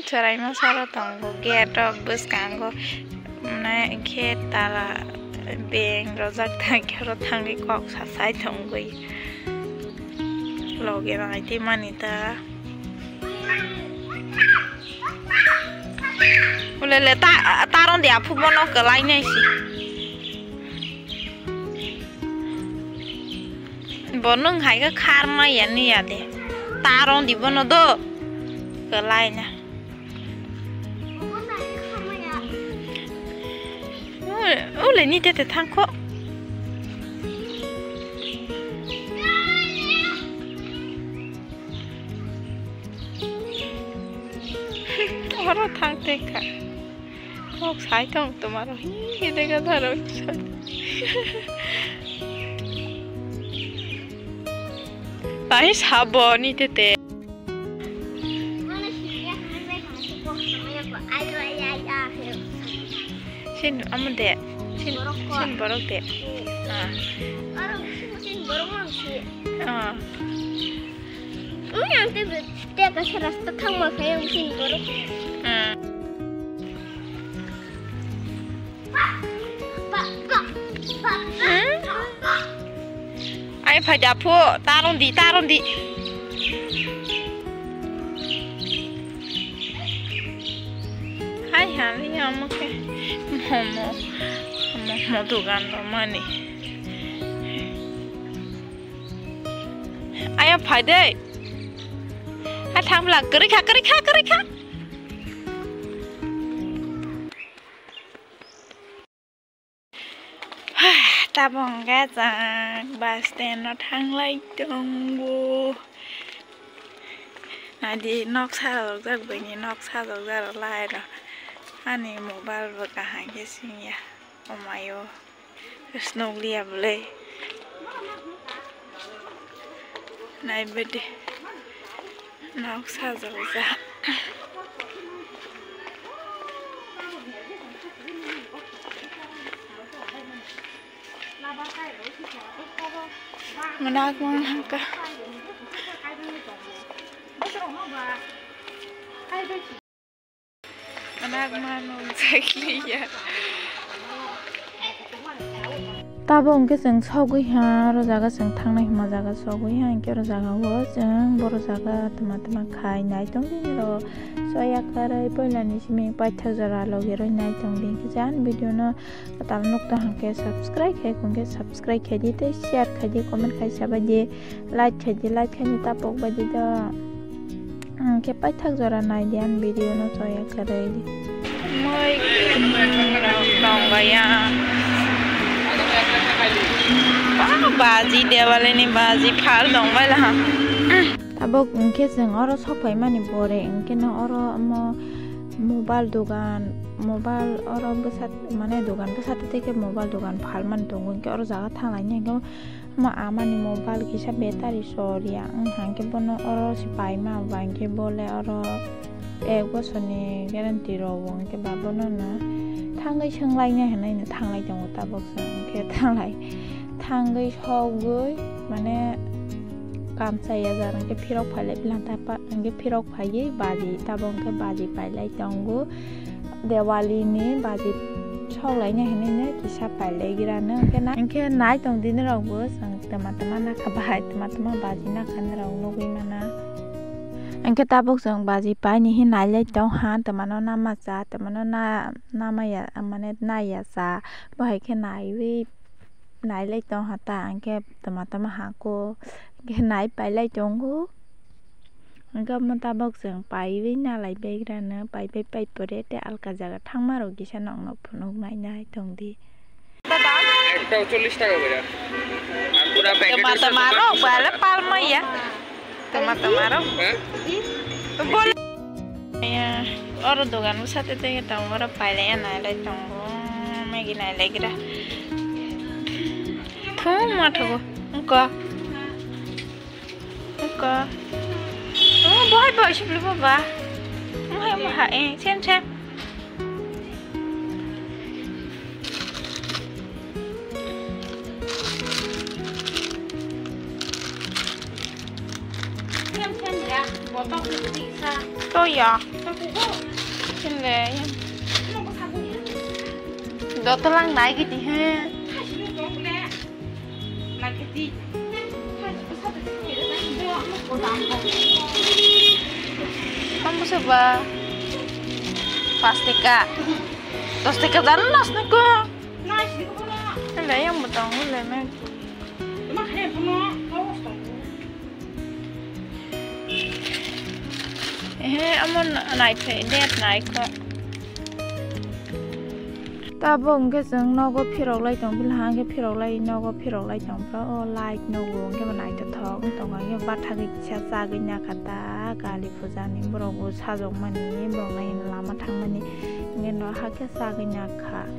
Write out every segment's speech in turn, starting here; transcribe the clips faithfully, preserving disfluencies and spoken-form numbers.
Chwraima sara tongo, gate rok bwskango, mane khe tala beng rojak thang khe oro thangwi kok sasai tongwi loge nai twi mani ta. Ulele ta, taron de aphu bono kwlai nai si. Bo nwng hai khe khar ma ya ni ya de. Taron di bono do. Kwlai na. Ule ni tete thangkho. Oro thang te kha. Kok sai tong tomaro hi hi dega daro. Tai sabo ni tete. Sin amo de. Sin, sin borok de. Ah. Ah. Ui, ang te, te kaisa rasta thangma khe ang chini borok. Hmm. Hmm? Ai phai da phu, taron di, taron di. Hai ha, li amo khe momo, momo dugan rw mani. Aya phai de. A thang bla kwrwi kha, kwrwi kha, kwrwi kha. Tabuk hwnkhe chwng bus stand o thanglai tongo. Naidi noksa rwjak bini noksa rwjak lai rw. Ani mobile bo kaham khe singya. Omayo. Snukliya bwlwi. Naibadi. Nok sajokjak. Mwnakma hwnka. Tabuk hwnkhe chwng sogwi ha, oro jaga chwng thangnai hwnma jaga sogwi ha, hinkhe oro jaga o chwng borok jaga twma twma khai nai tongdi oro. Soya kwrwi puilani simi paithak jora logi rwi nai tongdi, hinkhe ani video no kwtal nukto hwnkhe subscribe khai, hwnkhe subscribe khai di tei share khai di, comment khai sabai di. Like khai di, like khai di, tapok bai di do. Ang khe paithak jora nai di ani video no, soya kwrwi di. Moi rok tong bai ya. Ba, baji, Diwali ni baji phal tong bai laha. Tabuk hwnkhe chwng oro sok phaimani pore hwnkhe no oro omo mobile dogan, mobile oro bwsa mane dogan bwsa tei khe mobile dogan phalmani tongo, hwnkhe oro jaga thanglaini hwnkhe. Omo amani mobile kisa battery soriya wngkha, hwnkhe bono oro se paima ba, hwnkhe bole oro ek bosorni guarantee rwo, hwnkhe ba bono no thangwi swnglainai hinwi no thanglai tongo tabuk chwng, hwnkhe thanglai thangwi sogwi mane kam chaya jar, hwnkhe phirok phailai bilang ta pa, hwnkhe phirok phaiwi baji tabuk hwnkhe baji pailai tongo. Diwali ni baji sok laina hinwi no kisa pailai gira no, hwnkhe na, hwnkhe nai tong di norok bo chwng twma twma nakha bahai, twma twma baji nakha norok nugwi mana. Hwnkhe tabuk chwng baji paini hinwi nailai tong ha, twma no nama cha, twma no na, nama ya, mane naiya cha, bo hai khe naiwi nailai tong ha ta, hwnkhe twma twma ha khe, hwnkhe nai pailai tongo. Hwnkhe omo tabuk chwng paiwi nalai baigrano, paibai pai pore tei alka jaga thangmarok kisa nokno phunuknai nai tongdi. Ekta chollish taka kore. Ar pura packet. Tama tama rok bale palmaya. Tama tama rok. Hah? Bol. Ya, oro dogan bwsa tei tei tongo, oro pailaiya nailai tongo, Maggi nailaigra. Thum ma thogo, wngkha. Wngkha. Oh, boy, boy, sibli baba. Wngkha, wngkha, eh, sem, sem. Sem, sem, ya, botok ni tisa. To ya. Chile. Dotolang nai giti he. Kamu seba. Pas teka. Dos teka dan nas niko. Ele yang betong le me. Ehe, amo naithai, net naikho. Tabuk hwnkhe chwng nogo phirok lai tong, bwlai hwnkhe phirok lai, nogo phirok lai tong phro. O light nogo hwnkhe bo naithothok wng tongo, hwnkhe bathagwi kisa chagwi nakha ta, kali puja ni borok bo sajokmani, borok nai lama thangmani, hwnkhe no hakhe chagwi nakha.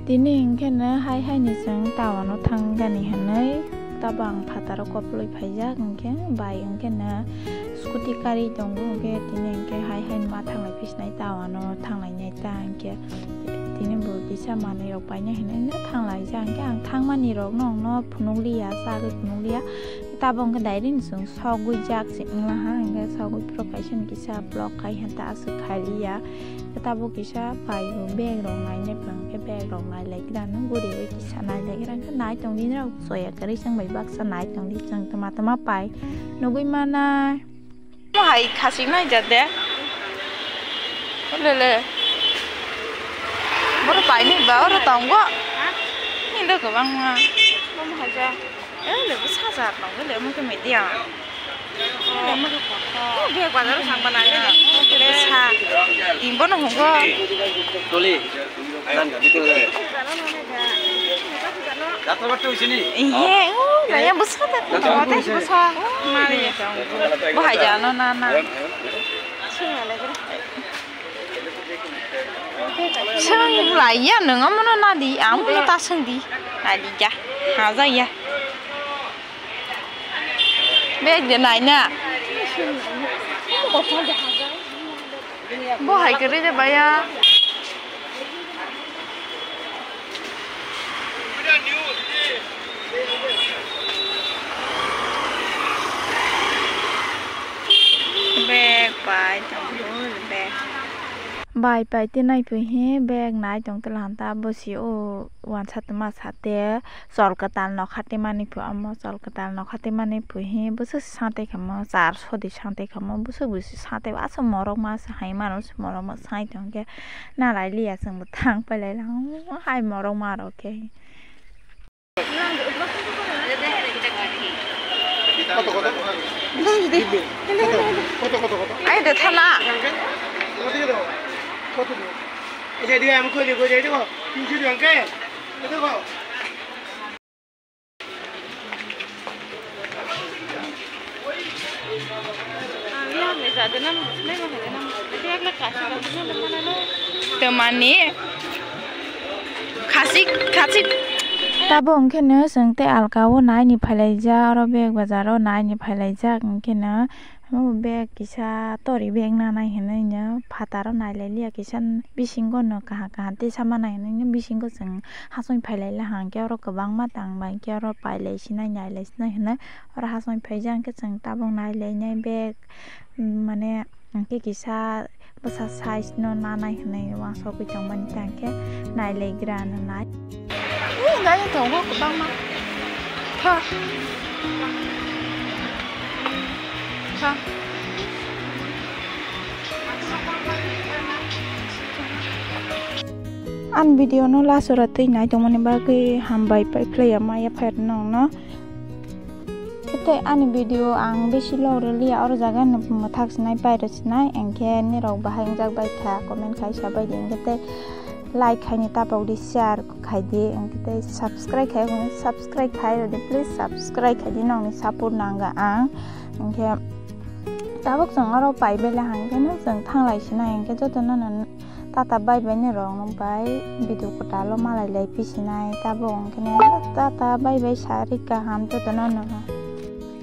Tini hwnkhe no hai hai ni chwng town o thang gani hinwi tabo ang phataro koplwi phaijak, hwnkhe bai hwnkhe no scooty kari tongo, hwnkhe tini hwnkhe hai hai ma thanglai phi sinai town o thanglai nai ta, hwnkhe tini bo kisa manwi rok paina hinwi no thanglaijak, hwnkhe ang thangmani rok no phunukliya, chagwi phunukliya. Tabuk hwnkhe direct ni chwng sogwi jak se wngla ha, hwnkhe sogwi phuru kaisa ni kisa block khai ha ta aswk khai liya. Tabuk kisa pai bo bag rok nainai phang khe bag rok nai lai gra no guri bai kisa nai lai gra khe nai tong di nai rok soya kwrwi chwng bai baksa nai tong di chwng tama tama pai nugwi manai. Mo hai khasik nai ja de. Lele. Boro pai ni ba oro tongo. Ni do kwbangma. Mo hai ja. Eh, le bwsa jar tong le mo ke media. Le mo ke ko. Mo bag bazar o sang bana le. Le sa. Timbo no hongo. Toli. Dan ga bitu le. Jatra battu sini. Ihe, oh, na ya bwsa ta. Jatra battu sini. Bwsa. Mari ya. Bo hai ja no na na. Sing lai ya nung amo no nadi, amo no ta sing di. Nadi ja. Haja ya. Bag de nai na. Bo hai kere de baya. Bag pai tongo bag. Bai pai te nai phi he bag nai tong tela hanta bosi o wansa toma sate chol kwtal nokha te mani phu amo chol kwtal nokha te mani phu he bwswk sate khamo char sodi sate khamo bwswk bwswk sate aswk morok ma hai mano morok ma sai tong khe na lai liya chwng bo thang pai lai lang hai morok ma rok khe. কত, কত? কত, কত, কত? আরে, দেখা না। কত দিল? কত দিল? এই যে, দিয়ে আমি কই দিব, কই দিব? তিনশো দিলাম, কে? কত গো? Tamani khasi khasi. Tabo hwnkhe no chwng tei alka o naini phailaijak, oro bag bazar o naini phailaijak hwnkhe no. Omo bag kisa tori bag nanai hinwi no phataro nailai liya kisa bisingo no kaham kaham tei sama nai hinwi no bisingo chwng hasong phailaila hwnkhe oro kwbangma tang bai khe oro pailai sinai nailai sinai hinwi oro hasong phaijak hwnkhe chwng tabuk nailainai bag mane hwnkhe kisa bwsa size no nanai hinwi wansugwi tongmani tangkhe nailaigra no nai. Ee, nai tongo kwbangma. Tha. Tha. Ani video no last ora twi nai tongmani bagwi hambai pai khlaiya maya phairok nongno. Khe tei ani video ang bisi log rwliya, oro jaga no mwthak sinai pairw sinai, hwnkhe nirok bahai wngjak bai kha, comment khai sa bai di, hwnkhe tei like khaini tapok di, share khai di, hwnkhe tei subscribe khai, subscribe khai rw di, please subscribe khai di, nokni support nang ang, hwnkhe tabuk chwng oro pai bela hwnkhe no chwng thanglai sinai, hwnkhe joto no no. Tata bye bye ni rok no bai video kwtal o malai lai phi sinai, tabuk hwnkhe no tata bye bye sari kaham joto no no.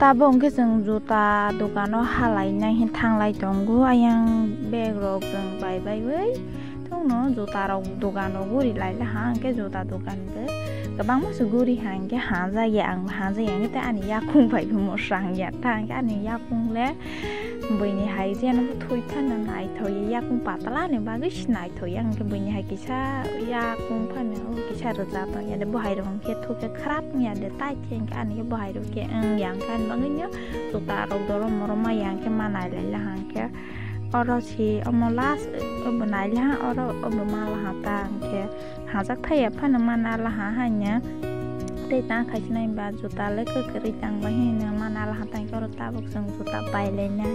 Tabuk hwnkhe chwng juta dokan o halai nai hin thanglai tongo, ayang bag rok chwng bai bai wi thung no juta rok dokan o guri lai laha hwnkhe juta dokan bo kwbangma se guri ha hwnkhe ha jaya ang ha jaya hwnkhe tei ani yakung bai bo mwsang ya ta hwnkhe ani yakung le. Buini hai jeno bo thwi phano naithok ya, yakung patla ni bagwi se naithok ya, hwnkhe buini hai kisa yakung phano kisa rwja tong ya de, bo hai rok hwnkhe thwi khe khrap wng ya de, tai khe hwnkhe ani khe bo hai rok khe wng ya, hwnkhe ani bagwi no juta rok dorom morom ma ya, hwnkhe ma nai lai la hwnkhe oro se omo last obo nai la ha, oro obo ma la ha ta hwnkhe. Hajak thai ya phano mana laha haino. Tei ta khaisnai ba juta le kwkhwrwi tang bai hino mana laha tang khe oro tabuk chwng juta pai lainai.